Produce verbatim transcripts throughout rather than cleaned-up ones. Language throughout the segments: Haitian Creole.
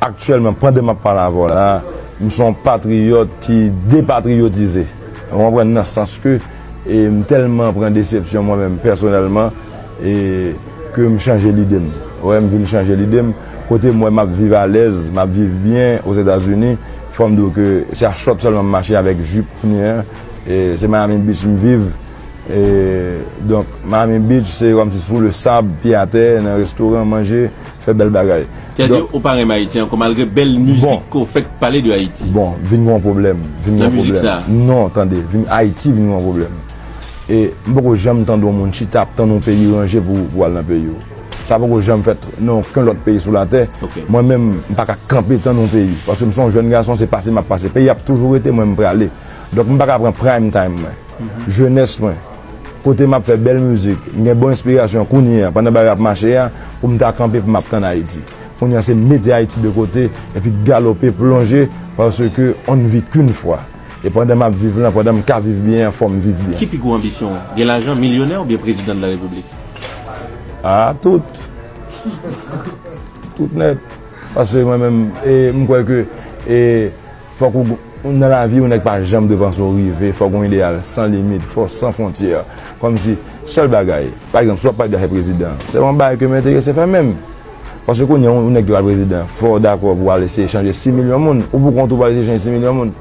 Aktyèlman, pandan m ap pale avè w la, m se yon patriyòt ki depatriyotize. Ou konprann, nan sans ke, e, m tèlman pran desepsyon mwen menm pèsonèlman, e, ke m chanje lide m. Wè, m vin chanje lide m. Kote m wè m ap viv alèz, m ap viv byen Ozetazini, fò m di w ke se a chòt sèlman m mache avèk jip kounye a. E, se Miami Beach m viv. E, donk, Miami Beach, se kòmsi sou le sab, pye atè, nan restoran, manje, fè bèl bagay. Sètadi, ou pa renmen Ayiti ankò, malgre bèl mizik ke w fèk pale de Ayiti. Bon, vin gen yon pwoblèm. Vin gen yon pwoblèm. Nan mizik sa? Non, tande, vin, Ayiti vin gen yon pwoblèm. E m poko janm tande yon moun chita ap tann yon peyi ranje pou, pou al nan peyi w. Sa poko janm fèt nan okenn lòt peyi sou latè. Mwen menm, m pa ka kanpe tann yon peyi. Paske m se yon jèn gason, se pase m ap pase. Peyi ap toujou rete, mwen m prale. Donk m pa ka pran prime time mwen. Jenès mwen. Kote m ap fè bèl mizik, m gen bon enspirasyon kounye a, pandan bagay ap mache a, pou m ta kanpe pou m ap tann Ayiti. Kounye a se mete Ayiti de kote, epi galope, plonje, paske on ne vit qu'une fois. E pandan m ap viv lan, pandan m ka viv byen an, fò m viv byen. Ki pi gwo anbisyon w? Gen lajan, milyonè oubyen prezidan de la repiblik? Ah, tout. Tout nèt. Paske mwen menm, e, m kwè ke, e, fòk ou, nan lavi, yon nèg pa janm dwe panse w rive, fòk yon ideyal san limit, fò san fwontyè. Kòmsi, sèl bagay, pa egzanp, si w ap pale de afè prezidan, se pa yon bagay ke m enterese fè menm. Paske kounye a, yon nèg ki pral prezidan, fò w dakò pou w al eseye chanje sis milyon moun, ou pou kont ou pral eseye chanje sis milyon moun.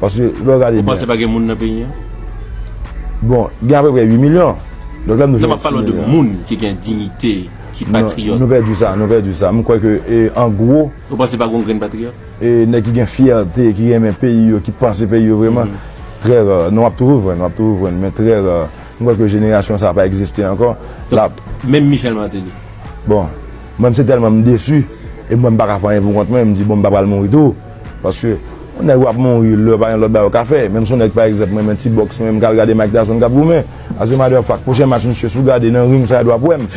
Paske, lè w gade byen. Ou panse pa gen moun nan peyi a? Bon, gen apeprè uit milyon. Donk, lè m di w chanje sis milyon. Non, m ap pale w de moun ki gen diyite, ki patriyòt. Non, nou pèdi sa, nou pèdi sa. M kwè ke, e, an gwo, ou panse pa gen yon grenn patriyòt? E, nèg ki gen fyète, ki renmen peyi yo, ki panse peyi yo vrèman, trè ra. Non, w ap toujou jwenn, w ap toujou jwenn, men trè ra. M kwè ke jenerasyon sa a pa egziste ankò. Donk, menm Michel Martelly? Bon, mwen, se tèlman m desi, e mwen, m pa ka fè anyen pou kont mwen, m di, bon, m pa pral mouri tou. Paske, yon nèg w ap mouri, lè pa gen lòt bagay ou ka fè. Menm si yon nèg, pa egzanp, mwen, men ti bòks, mwen, m ka al gade Mike Tyson k ap goumen. As a matter of fact, pwochen match misye sou gade nan ring sa, w ap wè m.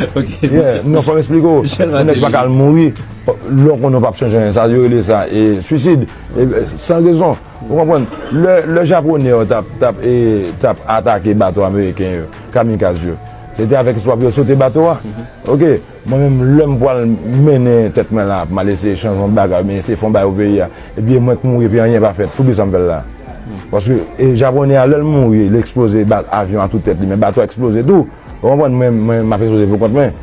Yeah, non, fò m esplike w. Yon nèg pa ka al mouri, lè w konnen w p ap chanje anyen. Sa yo rele sa, e, swisid. E, e, san rezon. Ou konprann? Lè, lè Japonè yo t ap, t ap, e, t ap atake bato ameriken yo, kamikaz yo, se te avèk espwa pou yo sote bato a. Oke, mwen menm, lè m pral mennen tèt mwen la, m al eseye chanje yon bagay, oubyen eseye fè yon bagay pou peyi a, epi e mwen k mouri, epi anyen pa fèt, poukisa m fè l la? Paske, e, Japonè a, lè l mouri, l eksploze ba-, avyon a tout tèt li, men bato a eksploze tou. Ou konprann? Mwen, mwen, m ap ekspoze pou kont mwen.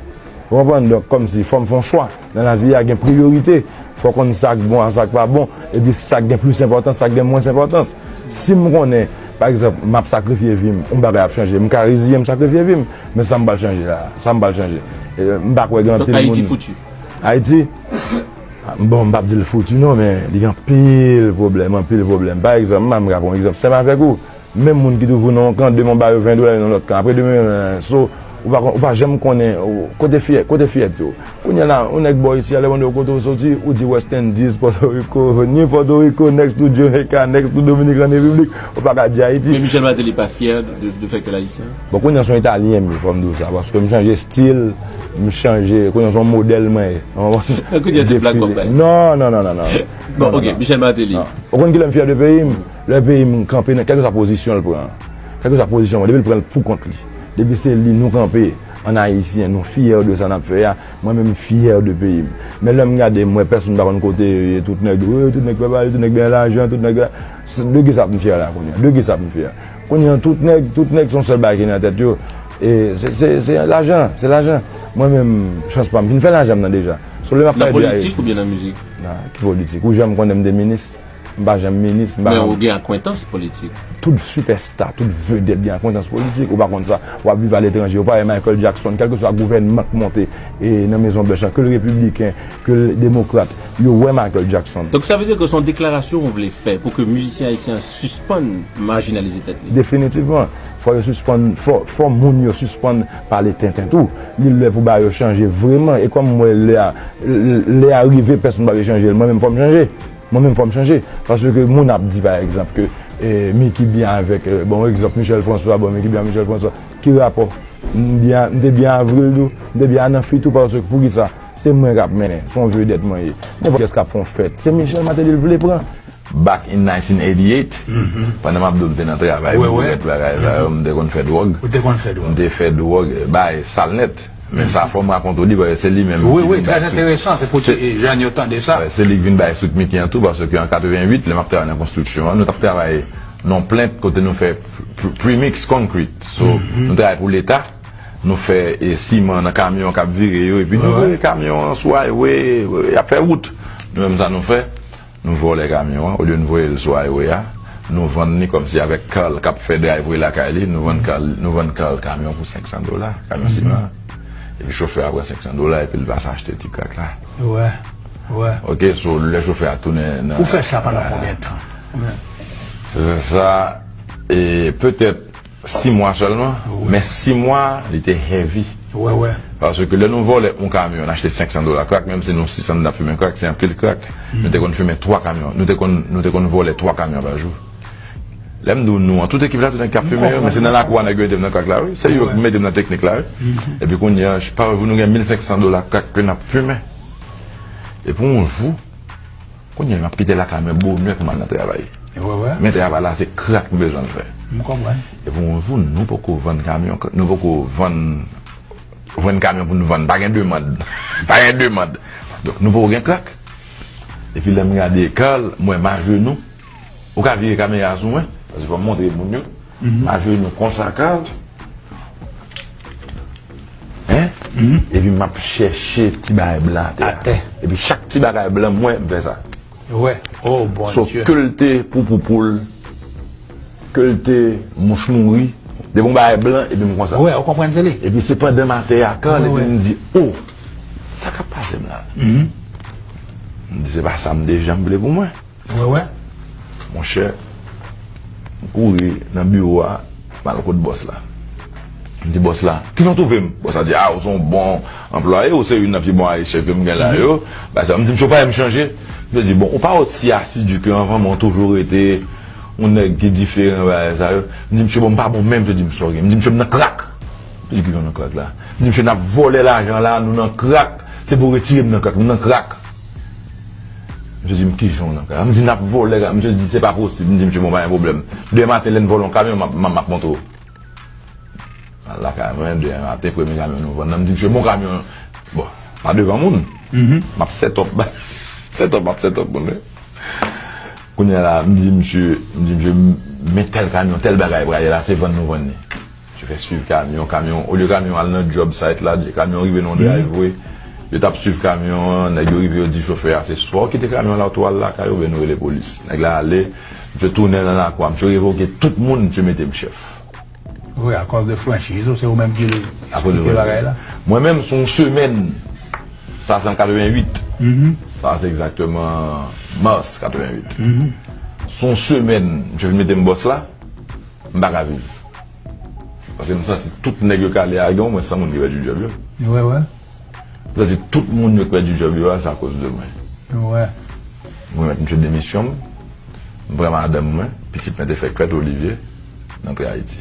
Ou konprann? Donk, kòmsi, fò m fè yon chwa nan lavi a, gen priyorite. Fò w konn sa k bon ak sa k pa bon, epi sa k gen plis enpòtans, sa k gen mwens enpòtans. Si m konnen, pa egzanp, m ap sakrifye vi m, yon bagay ap chanje, m ka reziyen m sakrifye vi m, men sa m pral chanje la, sa m pral chanje. E, m pa kwè gen anpil moun. Donk, Ayiti fouti? Ayiti? Bon, m p ap di l fouti non, men li gen anpil pwoblèm, anpil pwoblèm. Pa egzanp, m pa menm ka pran yon egzanp senp avèk ou. Menm moun ki toujou nan yon kan, demen w ba yo ven dola, yo nan lòt kan. Apre demen, so, ou pa, ou pa janm konnen, ou, kote fyè, kote fyète w. Kounye a la, yon nèg bò isi a, lè w mande w kote w soti, ou di West Indies, Pòtoriko, ni Pòtoriko, next to Jamaica, next to Dominican Republic, ou pa ka di Ayiti. Men Michel Martelly pa fyè de, de, de fèt ke l ayisyen? Bon, kounye a se yon Italyen m ye, fò m di w sa, paske m chanje estil, m chanje, kounye a se yon modèl mwen ye. Kounye a se black boy. Non, non, non, non, non. Bon, ok, Michel Martelly. Ou konn kilè m fyè de peyi m? Lè peyi m kanpe nan kèlkeswa pozisyon l pran. Kèlkeswa pozisyon l pran, depi l pran l pou kont li. Depi se li nou kanpe, an Ayisyen, nou fyè de sa n ap fè a. Mwen menm, m fyè de peyi m. Men lè m gade, m wè pèsonn pa konn kote yo ye, tout nèg, wi, tout nèg fè bagay, tout nèg gen lajan, tout nèg, de kisa m fyè la kounye a? De kisa m fyè? Kounye a, tout nèg, tout nèg se yon sèl bagay ki nan tèt yo. E se, se, se lajan, se lajan. Mwen menm, chans pa m, m fin fè lajan m nan deja. So, lè m ap pale de Ayiti. Nan politik oubyen nan mizik? Nan, ki politik? Ou janm konnen m te minis? M pa janm minis, m pa janm. Men ou gen akwentans politik. Tout sipèsta, tout vedèt gen akwentans politik. Ou pa konn sa? W ap viv aletranje, ou parèy Michael Jackson, kèlkeswa gouvènman k monte, e, nan Mezon Blanch lan, ke l repibliken, ke l demokrat, yo wè Michael Jackson. Donk, sa vle di ke se yon deklarasyon ou vle fè pou ke mizisyen ayisyen an sispann majinalize tèt li? Definitivman. Fò yo sispann, fò, fò moun yo sispann pale tenten tou. Li lè pou bagay yo chanje vrèman. E kòm m wè lè a, lè a rive, pèsonn pa vle chanje l. Mwen menm, fò m chanje. Mwen menm, fò m chanje. Paske moun ap di, pa egzanp, ke, e, Micky byen avèk, e, bon, egzanp, Michel François, bon, Micky byen avèk Michel François. Ki rapò? M byen, m te byen avè l tou, m te byen nan fit tou, paske poukisa? Se mwen k ap mennen, se yon vedèt mwen ye. Nenpòt kiyès k ap fè yon fèt, se Michel Martelly l vle pran. Back in nineteen eighty-eight, pandan m ap di w m te nan travay, m te fè bagay sa yo, m te konn fè dwòg. Ou te konn fè dwòg. M te fè dwòg, e, bay sal nèt. Men sa fò m rakonte w li, paske se li menm ki vin bay Sweet Micky. Wi, wi, trè enteresan, se pou ti jèn yo tande sa. Wi, se li ki vin bay Sweet Micky an tou, paske an katrevenwit, lè m ap travay nan konstriksyon an, nou t ap travay nan yon plant kote nou fè pre-, premix concrete. So, nou travay pou Leta, nou fè, e, siman nan kamyon k ap vire yo, epi nou voye kamyon an sou highway, y ap fè wout. Nou menm sa nou fè. Nou vòlè kamyon an, olye nou voye l sou highway a, nou vann li kòmsi avèk Carl k ap fè driveway lakay li, nou vann Carl, nou vann Carl kamyon pou senk san dola, kamyon siman an. Epi chofè a pran senk san dola, epi l pase achte ti crack la. Wè, wè. Ok, so lè chofè a tounen nan... Ou fè sa pandan konbyen tan? Fè sa, e, petèt sis mwa sèlman, men sis mwa, li te heavy. Wè, wè. Paske lè nou vòlè yon kamyon, n achte senk san dola crack, menm si nou sis san n ap fimen crack, se anpil crack. Nou te konn fimen twa kamyon, nou te konn, nou te konn vòlè twa kamyon pa jou. Lè m di w nou an, tout ekip la, tout nèg k ap fimen yo, men se nan lakou a nèg yo mete m nan crack la, wi. Se yo ki mete m nan teknik la, wi. Epi kounye a, pa yon jou nou gen mil senk san dola crack ke n ap fimen. Epi yon jou, kounye a, m ap kite lakay mwen bonè pou m al nan travay. Wè, wè. Men travay la, se crack m bezwen l fè. M konprann. Epi yon jou, nou poko vann kamyon, nou poko vann, vann kamyon pou nou vann. Pa gen demann. Pa gen demann. Donk, nou poko gen crack. Epi lè m gade Carl, m wè m ajenou. Ou ka vire kamera sou mwen, paske fò m montre moun yo. M ajenou konsa, Carl. Hein? Epi m ap chèche ti bagay blan atè a. Atè. Epi chak ti bagay blan m wè, m fè sa. Wè. Oh, Bondye. So, ke l te pou poupou l, ke l te mouch mouri, depi yon bagay blan, epi m konsa. Wè, ou konprann se li. Epi se pandan m atè a, Carl, epi m di, oh, sa k ap pase m la? M di, se pa sa m te janm vle pou mwen. Wè, wè. Monchè, m kouri nan biwo a, m al kot bòs la. M di bòs la, "Kijan w twouve m?" Bòs la di, "A, ou se yon bon anplwaye, ou se youn nan pi bon ayisyen ke m gen la yo." Bagay sa, m di, "Misye, ou pa wè m chanje?" Misye di, "Bon, ou pa osi asidi ke anvan, men ou toujou rete yon nèg ki diferan, bagay sa yo." M di, "Misye, bon, m pa bon menm," misye di, "M sòri." M di, "Misye, m nan crack." Misye di, "Kijan w nan crack la?" M di, "Misye, n ap vòlè lajan la, nou nan crack. Se pou w retire m nan crack, m nan crack." Misye di m, "Kijan w nan crack?" M di, "N ap vòlè," misye di, "Se pa posib." M di, "Misye, bon, pa gen pwoblèm. Demen maten, lè n vòlè yon kamyon, m ap, m ap, m ap montre w." Al lakay mwen, demen maten, premye kamyon nou vann nan, m di, "Misye, bon kamyon." Bon, pa devan moun. M ap set up, set up, m ap set up moun, wi. Kounye a la, m di misye, m di misye, "Men tèl kamyon, tèl bagay prale la, se vann nou vann li." Misye fè swiv kamyon, kamyon, olye kamyon al nan job site la, kamyon rive nan yon driveway. Yo t ap swiv kamyon an, nèg yo rive, yo di chofè a, "Se swa w kite kamyon an la, ou tou al lakay ou, oubyen nou rele polis." Nèg la ale, misye tounen nan lakou a, misye revoke tout moun, misye mete m chèf. Wi, akòz de franchiz ou, se ou menm ki, ki kite bagay la. Mwen menm, se yon semèn, sa se an katrevenwit. Sa se egzakteman mas katrevenwit. Se yon semèn, misye vin mete m bòs la, m pa ka viv. Paske m santi tout nèg yo k ale a, gen omwen san moun ki pèdi djòb yo. Wè, wè. M santi tout moun yo k pèdi djòb yo a, se akoz de mwen. Wè. Mwen mèt misye demisyon m, m pran madanm mwen, pitit mwen te fèk fèt, Olivier, n antre Ayiti.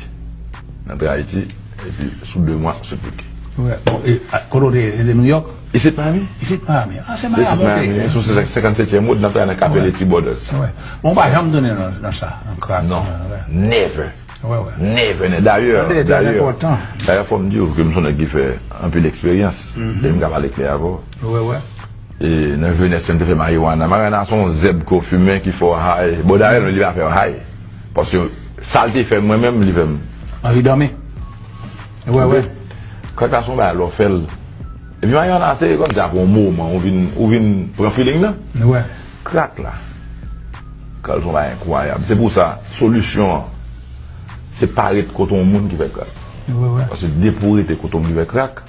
N antre Ayiti, epi sou de mwa, sou pik. Wè, bon, e, a, kote w te ye? Se te Nouyòk? Isit Miami. Isit Miami. A, se Miami, ok. Sou senkannsetyèm wòd, n ap travay nan Capelletti Brothers. Wè. Bon, ou pa janm tounen nan, nan sa, nan crack, non, nan, wè. Never. Wè, wè. Never, never. Dayè, dayè, dayè, fò m di w ke m se yon nèg ki fè anpil eksperyans. E m ka pale klè avè w. Wè, wè. E nan jenès, m te fè mariwana. Mariwana se yon zèb ke w fimen ki fè w high. Bon, dayè, li pa fè w high. Paske sa l te fè mwen menm, li fè m. Anvi dòmi. Wè, wè. Crack la se yon bagay, lè w fè l. Epi mariwana se kòmsi apre yon moman, ou vin, ou vin pran feeling nan. Wè. Crack la. Crack se yon bagay enkwayab. Se pou sa, solisyon an, se pa ret kote yon moun ki fè crack. Wè, wè. Paske depi w rete kote yon moun ki fè crack,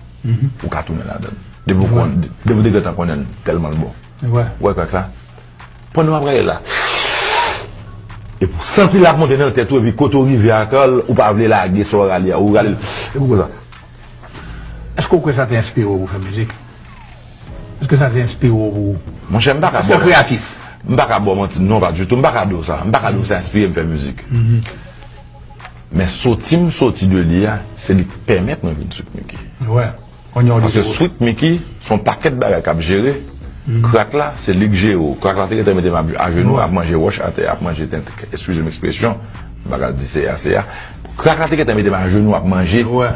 ou ka tounen ladan l. Depi w konn, depi w te gentan konnen l, tèlman l bon. Wè. Ou wè crack la? Pandan w ap rale la, epi w santi l ap monte nan tèt ou, epi kote w rive a, Carl, ou pa vle lage sa w rale a, ou rale l. Epi konsa. Èske w kwè sa te enspire w pou fè mizik? Èske sa te enspire w pou... Monchè, m pa ka... Èske w kreyatif? M pa ka ba w manti, non, pa ditou. M pa ka di w sa. M pa ka di w sa enspire m fè mizik. Men soti m soti de li a, se li k pèmèt mwen vin Sweet Micky. Wè. Paske Sweet Micky, se yon pakèt bagay k ap jere. Crack la, se li k jere w. Crack la te gentan mete m ajenou, ap manje wòch atè, ap manje tenten, eskize m ekspresyon, m pa ka di se a, se a. Crack la te gentan mete m ajenou, ap manje. Wè.